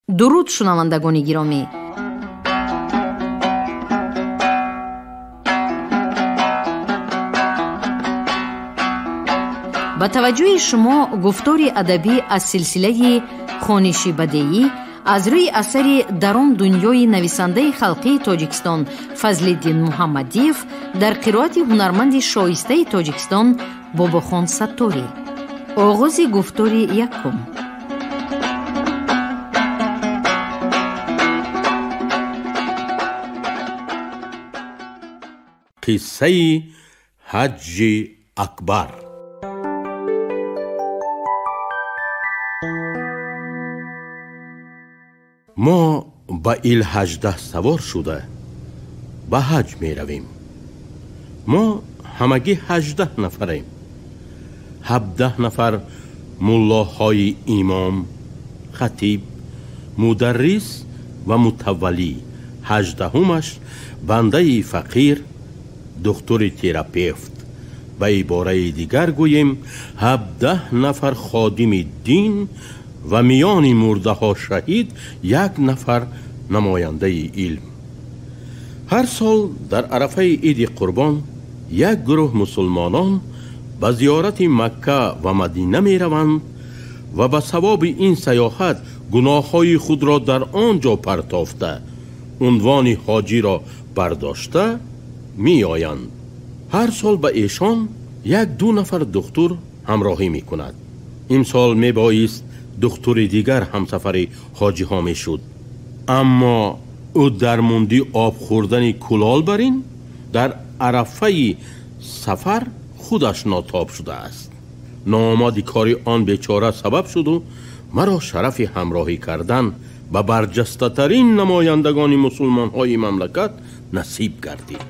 Дуруд, шунавандагони гиромӣ. Ба таваҷҷӯҳи шумо гуфтори адабӣ аз силсилаи хониши бадеӣ аз рӯи асари «Дар он дунёи» нависандаи халқии Тоҷикистон Фазлиддин Муҳаммадиев дар қироати ҳунарманди шоистаи Тоҷикистон Бобохон Сатторӣ. Оғози гуфтори якум. Қиссаи ҳаҷҷи акбар. Мо ба Ил-18 савор шуда ба ҳаҷ меравем. Мо ҳамагӣ 18 нафарем. 17 нафар муллоҳои имом, хатиб, мударрис ва мутаввалӣ, ҳаждаҳумаш бандаи фақир, духтури терапевт. Ба ибораи дигар гӯем, 17 нафар ходими дин ва миёни мурдаҳо шаҳид як нафар намояндаи илм. Ҳар сол дар арафаи иди Қурбон як гурӯҳ мусулмонон ба зиёрати Макка ва Мадина мераванд ва ба савоби ин саёҳат гуноҳҳои худро дар он ҷо партофта, унвони ҳоҷиро бардошта меоянд. Ҳар сол ба эшон як-ду нафар духтур ҳамроҳӣ мекунад. Имсол мебоист духтури дигар ҳамсафари ҳоҷиҳо мешуд, аммо ӯ дар мунди об хӯрдани кулол бар ин дар арафаи сафар худаш нотоб шудааст. Ноомади кори он бечора сабаб шуду маро шарафи ҳамроҳӣ кардан ба барҷастатарин намояндагони мусулмонҳои мамлакат насиб гардид.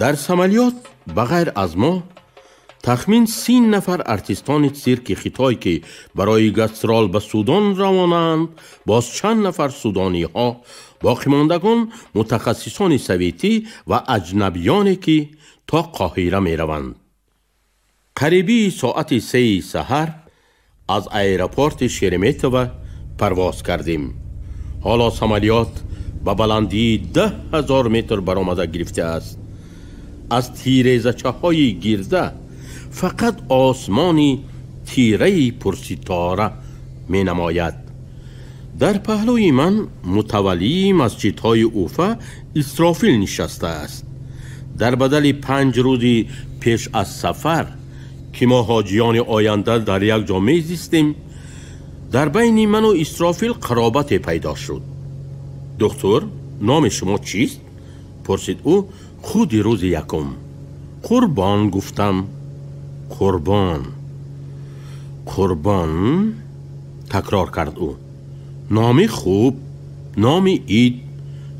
Дар самолёт ба ғайр аз мо тахмин 30 нафар артистони цирки Хитой, ки барои гастрол ба Судон равонаанд, боз чанд нафар судониҳо, боқимондагон мутахассисони советӣ ва аҷнабиёне, ки то Қоҳира мераванд. Қарибии соати 3 саҳар аз аэропорти Шереметьево парвоз кардем. Ҳоло самолёт ба баландии 10 000 метр баромада гирифтааст. Аз тирезачаҳои гирда фақат осмони тираи пурситора менамояд. Дар паҳлӯи ман мутаваллии масҷидҳои Уфа Исрофил нишастааст. Дар бадали 5 рӯзи пеш аз сафар, ки мо ҳоҷиёни оянда дар як ҷо мезистем, дар байни ману Исрофил қаробате пайдо шуд. Духтур, номи шумо чист? Пурсид ӯ худи рӯзи якум. Қурбон, гуфтам. Қурбон, Қурбон, такрор кард ӯ. Номи хуб, номи ид,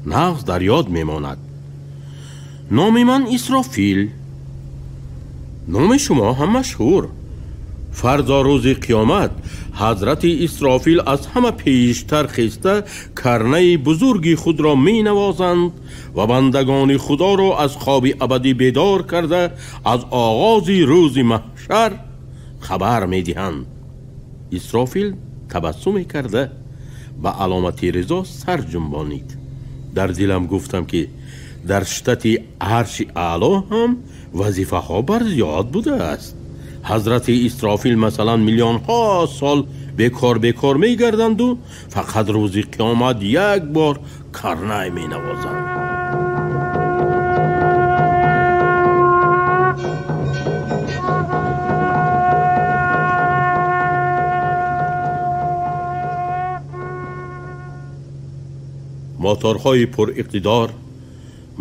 нағз дар ёд мемонад. Номи ман Исрофил. Номи шумо ҳам машҳур. Фардо рӯзи қиёмат ҳазрати Исрофил аз ҳама пештар хеста карнаи бузурги худро менавозанд ва бандагони худоро аз хоби абадӣ бедор карда аз оғози рӯзи маҳшар хабар медиҳанд. Исрофил табассуме карда ба аломати ризо сар ҷунбонид. Дар дилам гуфтам, ки дар штати арши аъло ҳам вазифаҳо барзиёд будааст. Ҳазрати Исрофил масалан миллионҳо сол бекор бекор мегарданду фақат рӯзи қиёмат як бор карнай менавозанд. Моторҳои пуриқтидор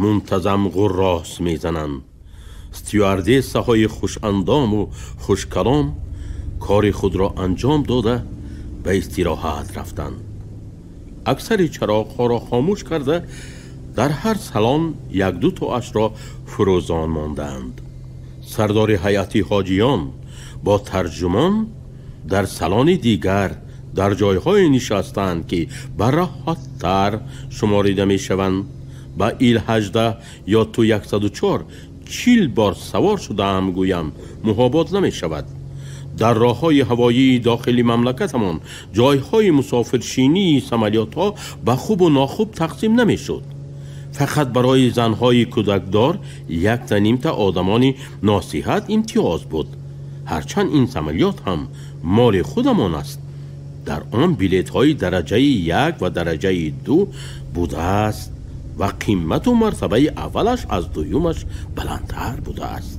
мунтазам ғуррос мезананд. Стюардессаҳои хушандому хушкалом кори худро анҷом дода ба истироҳат рафтанд. Аксари чароғҳоро хомӯш карда дар ҳар салон як-ду тоашро фурӯзон мондаанд. Сардори ҳайати ҳоҷиён бо тарҷумон дар салони дигар дар ҷойҳое нишастанд, ки бароҳаттар шуморида мешаванд. Ба Ил-18 ё Ту-104 40 бор савор шудаам, гӯям муҳобот намешавад. Дар роҳҳои ҳавоии дохили мамлакатамон ҷойҳои мусофиршинии самолётҳо ба хубу нохуб тақсим намешуд. Фақат барои занҳои кӯдакдор якта нимта одамони носиҳат имтиёз буд. Ҳарчанд ин самолёт ҳам моли худамон аст, дар он билетҳои дараҷаи 1 ва дараҷаи 2 будааст ва қимату мартабаи аввалаш аз дуюмаш баландтар будааст.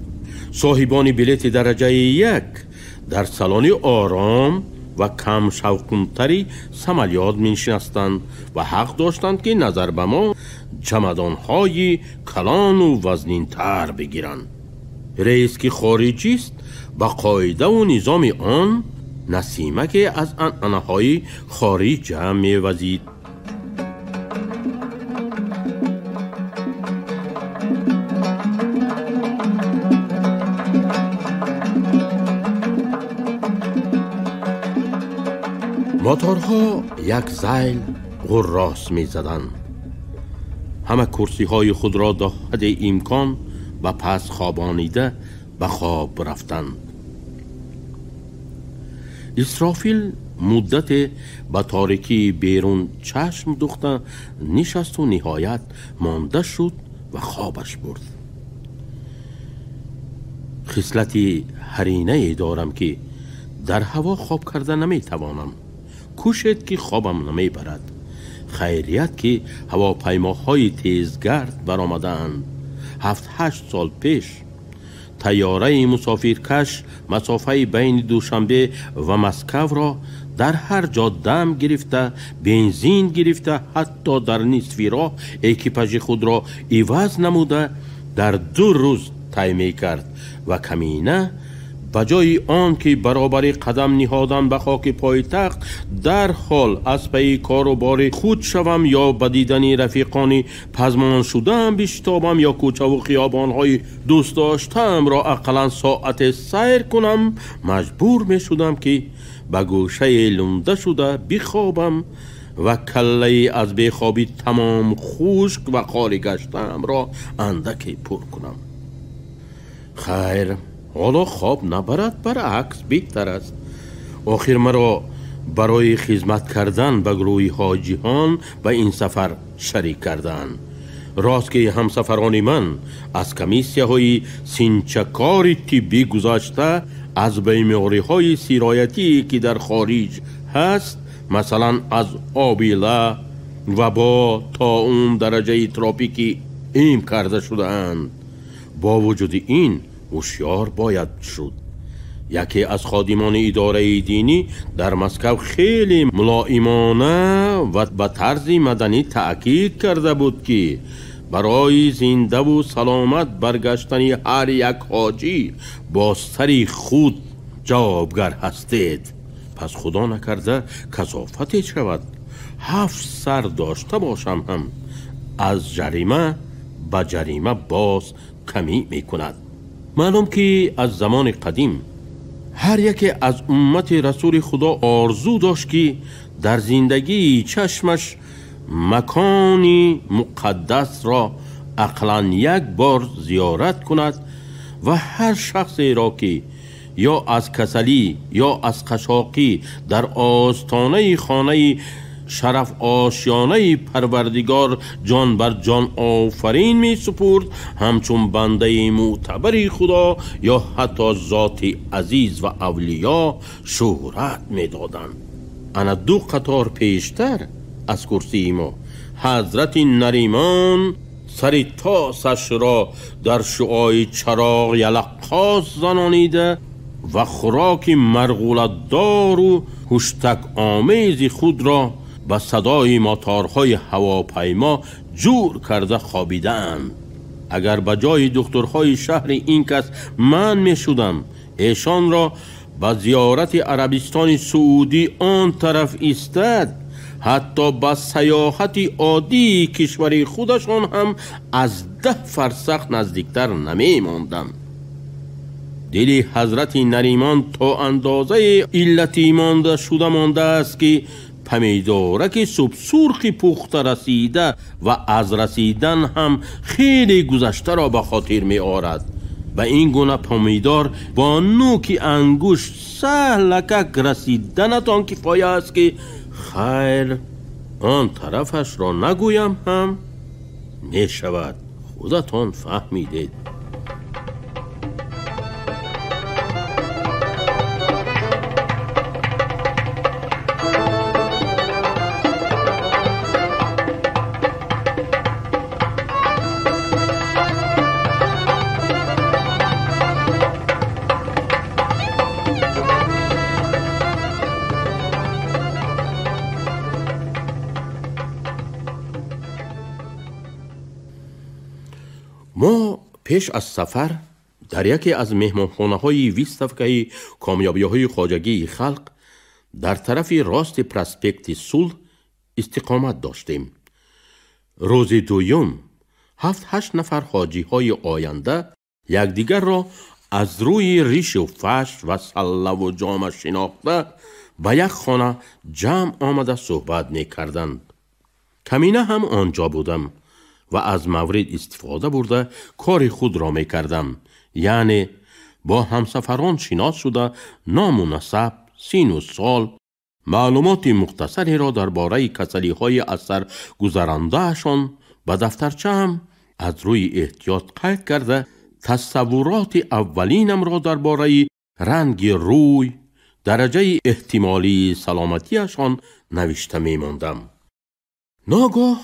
Соҳибони билети дараҷаи 1 дар салони ором ва камшавқунтари самолёт менишастанд ва ҳақ доштанд, ки назар ба мо чамадонҳои калону вазнинтар бигиранд. Рейс ки хориҷист, ба қоидаву низоми он насимаке аз анъанаҳои хориҷа мевазид. Моторҳо як зайл ғуррос мезаданд. Ҳама курсиҳои худро до ҳадди имкон ба пас хобонида ба хоб рафтанд. Исрофил муддате ба торикии берун чашм духта нишасту ниҳоят монда шуд ва хобаш бурд. Хислати ҳаринае дорам, ки дар ҳаво хоб карда наметавонам. Кӯшед ки хобам намебарад. Хайрият ки ҳавопаймоҳои тезгард баромадаанд. 7-8 сол пеш тайёраи мусофиркаш масофаи байни Душанбе ва Москваро дар ҳар ҷо дам гирифта, бензин гирифта, ҳатто дар нисфи роҳ экипажи худро иваз намуда дар 2 рӯз тай мекард ва камина ба ҷои он ки баробари қадам ниҳодан ба хоки пойтахт дарҳол аз пайи кору бори худ шавам ё ба дидани рафиқони пазмон шудаам биштобам ё кӯчаву хиёбонҳои дӯст доштаамро ақаллан соате сайр кунам, маҷбур мешудам ки ба гӯшае лунда шуда бихобам ва каллаи аз бехобӣ тамом хушк ва холӣ гаштаамро андаке пур кунам. Хайр, ҳоло хоб набарад, баръакс беҳтар аст. Охир маро барои хизмат кардан ба гурӯҳи ҳоҷиҳон ба ин сафар шарик карданд. Рост ки ҳамсафарони ман аз комиссияҳои синчакори тиббӣ гузашта аз бемориҳои сироятие ки дар хориҷ ҳаст, масалан аз обила, вабо, таун дараҷаи тропикӣ им карда шудаанд. Бо вуҷуди ин ҳушёр бояд шуд. Яке аз ходимони идораи динӣ дар Москав хеле мулоимона ва ба тарзи маданӣ таъкид карда буд, ки барои зиндаву саломат баргаштани ҳар як ҳоҷӣ бо сари худ ҷавобгар ҳастед. Пас худо накарда касофате шавад, 7 сар дошта бошам ҳам аз ҷарима ба ҷарима боз камӣ мекунад. Маълум ки аз замони қадим ҳар яке аз уммати расули худо орзу дошт, ки дар зиндагии чашмаш макони муқаддасро ақлан як бор зиёрат кунад ва ҳар шахсеро ки ё аз касалӣ ё аз қашоқӣ дар остонаи хонаи шарафошёнаи Парвардигор ҷон бар ҷон офарин месупурд, ҳамчун бандаи мӯътабари Худо ё ҳатто зоти азиз ва авлиё шӯҳрат медоданд. Ана 2 қатор пештар аз курсии мо ҳазрати Наримон сари тосашро дар шуои чароғ ялаққос занонида ва хӯроки марғулатдору ҳуштакомези худро ба садои моторҳои ҳавопаймо ҷур карда хобидаанд. Агар ба ҷои духтурҳои шаҳри ин кас ман мешудам, эшонро ба зиёрати Арабистони Саудӣ он тараф истад, ҳатто ба саёҳати оддии кишвари худашон ҳам аз 10 фарсах наздиктар намемондам. Дили ҳазрати Наримон то андозаи иллати монда шуда мондааст, ки помидораки субсурхи пухта расида ва аз расидан ҳам хеле гузаштаро ба хотир меорад. Ба ин гуна помидор бо нӯки ангушт саҳлакак расиданатон кифоя аст, ки хайр, он тарафашро нагӯям ҳам мешавад. Худатон фаҳмидед. Мо пеш аз сафар дар яке аз меҳмонхонаҳои выставкаи комёбиҳои хоҷагии халқ дар тарафи рости проспекти Сулҳ истиқомат доштем. Рӯзи дуюм 7-8 нафар ҳоҷиҳои оянда якдигарро аз рӯи ришу фаш ва саллаву ҷома шинохта ба як хона ҷамъ омада суҳбат мекарданд. Камина ҳам он ҷо будам ва аз маврид истифода бурда кори худро мекардам, яъне бо ҳамсафарон шинос шуда ному насаб, сину сол, маълумоти мухтасареро дар бораи касалиҳои аз сар гузарандаашон ба дафтарчаам аз рӯи эҳтиёт қайд карда тасаввуроти аввалинамро дар бораи ранги рӯй, дараҷаи эҳтимолии саломатиашон навишта мемондам. Ногоҳ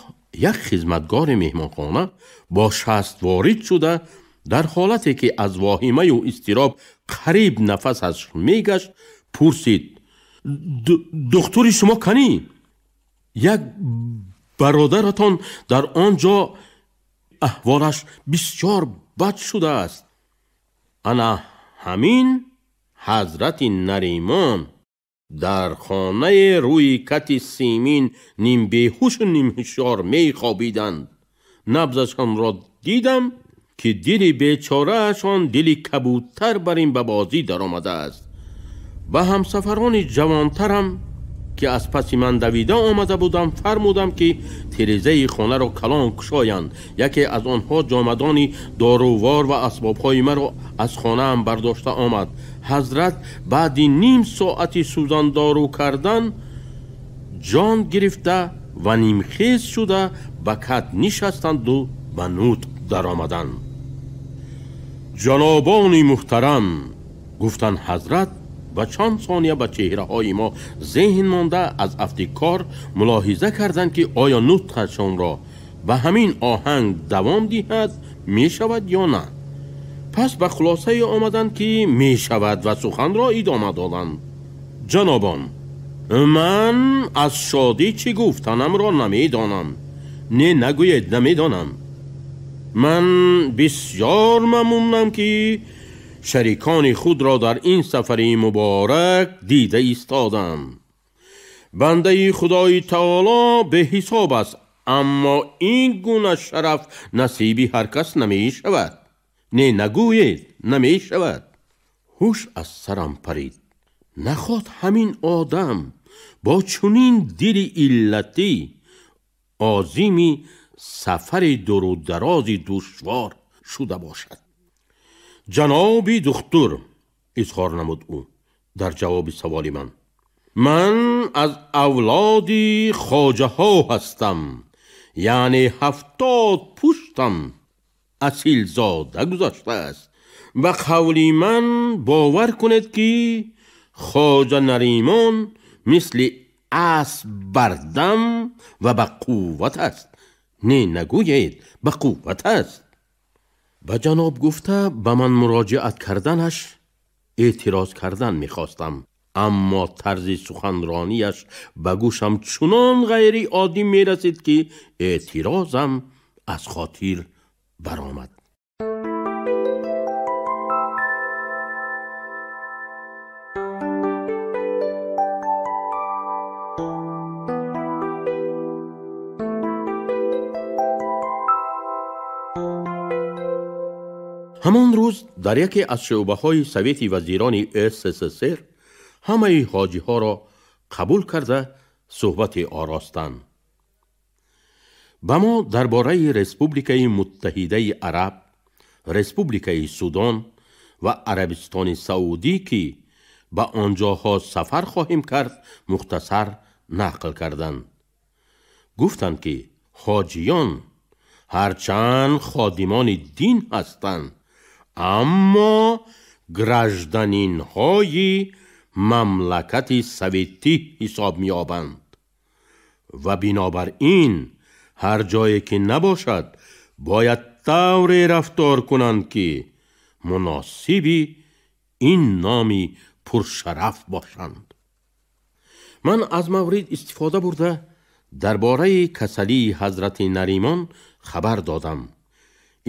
як хизматгори меҳмонхона бо шаст ворид шуда дар ҳолате ки аз воҳимаю изтироб қариб нафасаш мегашт пурсид: духтури шумо канӣ? Як бародаратон дар он ҷо аҳволаш бисёр бад шудааст. Ана ҳамин ҳазрати Наримон дар хонаи рӯи кати симин нимбеҳушу нимҳушёр мехобиданд. Набзашонро дидам ки дили бечораашон дили кабутар бар ин ба бозӣ даромадааст. Ба ҳамсафарони ҷавонтарам ки аз паси ман давида омада будам фармудам ки тирезаи хонаро калон кушоянд. Яке аз онҳо ҷомадони дорувор ва асбобҳои маро аз хонаам бардошта омад. Ҳазрат баъди ним соати сӯзандору кардан ҷон гирифта ва нимхез шуда ба кат нишастанду ба нутқ даромаданд. Ҷанобони муҳтарам, гуфтанд ҳазрат ва чанд сония ба чеҳраҳои мо зеҳн монда аз афти кор мулоҳиза карданд ки оё нутқашонро ба ҳамин оҳанг давом диҳад мешавад ё на. Пас ба хулосае омаданд ки мешавад ва суханро идома доданд. Ҷанобон, ман аз шодӣ чӣ гуфтанамро намедонам. Не, нагӯед, намедонам. Ман бисёр мамнунам ки шарикони худро дар ин сафари муборак дида истодам. Бандаи Худои Таоло беҳисоб аст, аммо ин гуна шараф насиби ҳар кас намешавад. Не, нагӯед, намешавад. Ҳуш аз сарам парид. Наход ҳамин одам бо чунин дили иллатӣ озими сафари дурударози душвор шуда бошад. Ҷаноби духтур, изҳор намуд ӯ дар ҷавоби саволи ман, ман аз авлоди хоҷаҳо ҳастам, яъне 70 пуштам асилзода гузаштааст. Ба қавли ман бовар кунед ки хоҷа Наримон мисли асб бардам ва ба қувват аст. Не, нагӯед, ба қувват аст. Ба ҷаноб гуфта ба ман муроҷиат карданаш эътироз кардан мехостам, аммо тарзи суханронияш ба гӯшам чунон ғайриоддӣ мерасид ки эътирозам аз хотир баромад. Ҳамон рӯз дар яке аз шӯъбаҳои Совети вазирони СССР ҳамаи ҳоҷиҳоро қабул карда суҳбате оростанд. Ба мо дар бораи Республикаи Муттаҳидаи Араб, Республикаи Судон ва Арабистони Саудӣ, ки ба он ҷоҳо сафар хоҳем кард, мухтасар нақл карданд. Гуфтанд, ки ҳоҷиён ҳарчанд ходимони дин ҳастанд, аммо гражданинҳои мамлакати советӣ ҳисоб меёбанд ва бинобар ин ҳар ҷое ки набошад бояд тавре рафтор кунанд, ки муносиби ин номи пуршараф бошанд. Ман аз маврид истифода бурда дар бораи касалии ҳазрати Наримон хабар додам.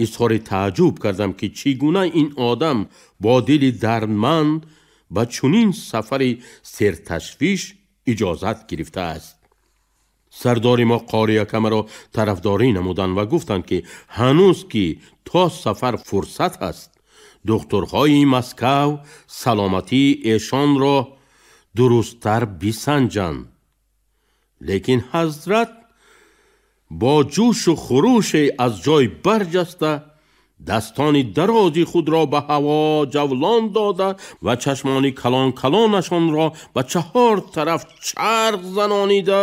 Изҳори тааҷҷуб кардам, ки чӣ гуна ин одам бо дили дардманд ба чунин сафари серташвиш иҷозат гирифтааст. Сардори мо қори акамаро тарафдорӣ намуданд ва гуфтанд, ки ҳанӯз ки то сафар фурсат аст, духтурҳои Москав саломатии эшонро дурусттар бисанҷанд. Лекин ҳазрат бо ҷӯшу хуруше аз ҷой барҷаста, дастони дарози худро ба ҳаво ҷавлон дода ва чашмони калон калонашонро ба чаҳор тараф чарх занонида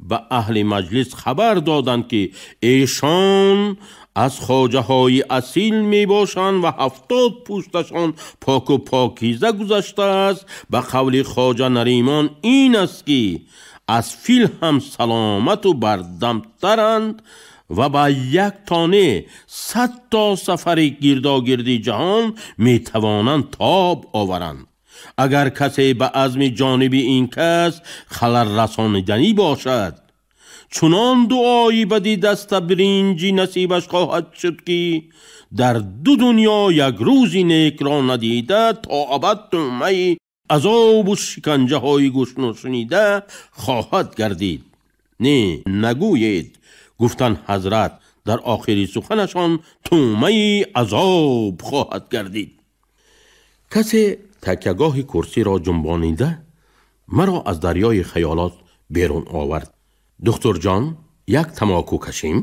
ба аҳли маҷлис хабар доданд, ки эшон аз хоҷаҳои асил мебошанд ва 70 пушташон поку покиза гузаштааст. Ба қавли хоҷа Наримон ин аст, ки аз фил ҳам саломату бардамтаранд ва ба як тоне 100 то сафари гирдогирди ҷаҳон метавонанд тоб оваранд. Агар касе ба азми ҷониби ин кас халал расониданӣ бошад, чунон дуои бади даста биринҷи насибаш хоҳад шуд, ки дар ду дунё як рӯзи некро надида то абад тӯъмаи азобу шиканҷаҳои гӯшношунида хоҳад гардид. Не, нагӯед, гуфтанд ҳазрат дар охири суханашон, тӯъмаи азоб хоҳад гардид. Касе такягоҳи курсиро ҷунбонида маро аз дарёи хаёлот берун овард. Духтурҷон, як тамоку кашем?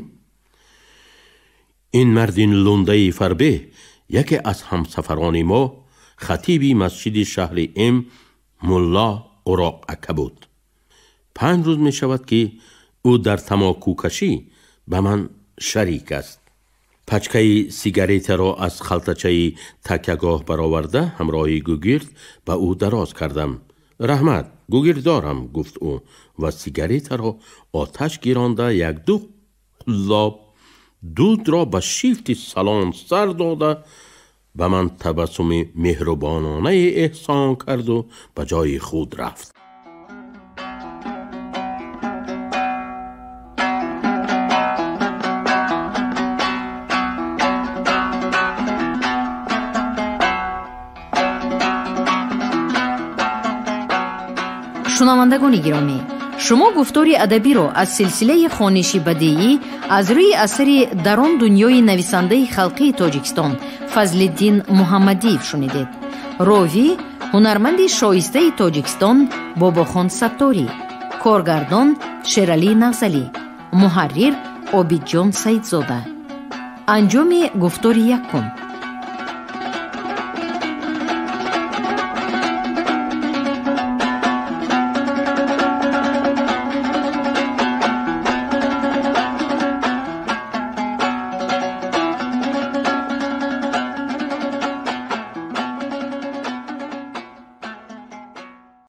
Ин марди лундаи фарбе яке аз ҳамсафарони мо, хатиби масҷиди шаҳри М, мулло Уроқ ака буд. 5 рӯз мешавад, ки ӯ дар тамокукашӣ ба ман шарик аст. Пачкаи сигаретаро аз халтачаи такягоҳ бароварда ҳамроҳи гугирд ба ӯ дароз кардам. Раҳмат, гугирд дорам, гуфт ӯ ва сигаретаро оташ гиронда як-ду қуллоб дудро ба шифти салон сар дода ба ман табассуми меҳрубононае эҳсон карду ба ҷои худ рафт. Шунавандагони гиромӣ, шумо гуфтори адабиро аз силсилаи хониши бадеӣ аз рӯи асари «Дар он дунёи» нависандаи халқии Тоҷикистон Фазлиддин Муҳаммадиев шунидед. Ровӣ ҳунарманди шоистаи Тоҷикистон Бобохон Сатторӣ, коргардон Шералӣ Нағзалӣ, муҳаррир Обидҷон Саидзода. Анҷоми гуфтори якум.